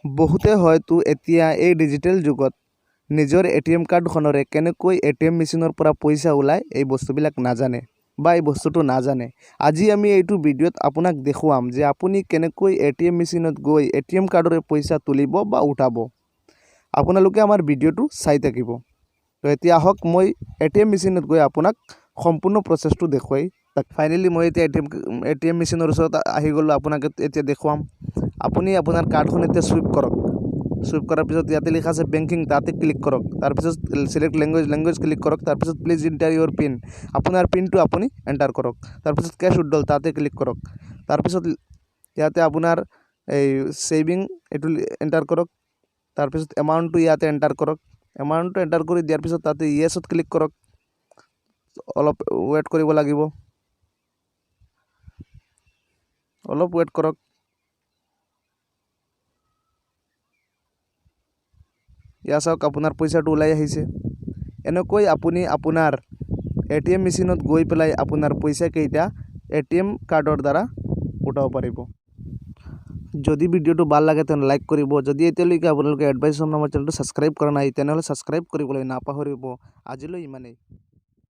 বহুতে হয়তো এতিয়া এই ডিজিটেল যুগত নিজৰ এটিএম কাৰ্ডখনেৰে কেনেকৈ এটিএম মেচিনৰ পৰা পইচা ওলায়, এই বস্তুবিলাক নাজানে বা এই বস্তুটো নাজানে। আজি আমি এইটো ভিডিঅ'ত আপোনাক দেখুৱাম যে আপুনি কেনেকৈ এটিএম মেচিনত গৈ এটিএম কাৰ্ডৰে পইচা তুলিব বা উঠাব। আপোনালোকে আমাৰ ভিডিঅ'টো চাই থাকিব। তো এতিয়া আহক, মই এটিএম মেচিনত গৈ আপোনাক সম্পূৰ্ণ প্ৰচেছটো দেখুৱাই তাক। ফাইনেলি মই এতিয়া এটিএম মেচিনৰ ওচৰত আহি গ'লোঁ। আপোনাক এতিয়া দেখুৱাম। আপুনি আপোনাৰ কাৰ্ডখন এতিয়া চুইপ কৰক। চুইপ কৰাৰ পিছত ইয়াতে লিখা আছে বেংকিং, তাতে ক্লিক কৰক। তাৰপিছত চিলেক্ট লেংগুৱেজ, লেংগুৱেজ ক্লিক কৰক। তাৰপিছত "Please enter your PIN", আপোনাৰ পিনটো আপুনি এণ্টাৰ কৰক। তাৰপিছত কেছ উইড্ৰল, তাতে ক্লিক কৰক। তাৰপিছত ইয়াতে আপোনাৰ এই ছেভিং, এইটো এণ্টাৰ কৰক। তাৰপিছত এমাউণ্টটো ইয়াতে এণ্টাৰ কৰক। এমাউণ্টটো এণ্টাৰ কৰি দিয়াৰ পিছত তাতে য়েছত ক্লিক কৰক। অলপ ৱেইট কৰিব লাগিব, অলপ ৱেইট কৰক। এয়া চাওক, আপোনাৰ পইচাটো ওলাই আহিছে। এনেকৈ আপুনি আপোনাৰ এটিএম মেচিনত গৈ পেলাই আপোনাৰ পইচাকেইটা এটিএম কাৰ্ডৰ দ্বাৰা উঠাব পাৰিব। যদি ভিডিঅ'টো ভাল লাগে, তেনেহ'লে লাইক কৰিব। যদি এতিয়ালৈকে আপোনালোকে এডভাইচ নামৰ চেনেলটো ছাবস্ক্ৰাইব কৰা নাই, তেনেহ'লে ছাবস্ক্ৰাইব কৰিবলৈ নাপাহৰিব। আজিলৈ ইমানেই।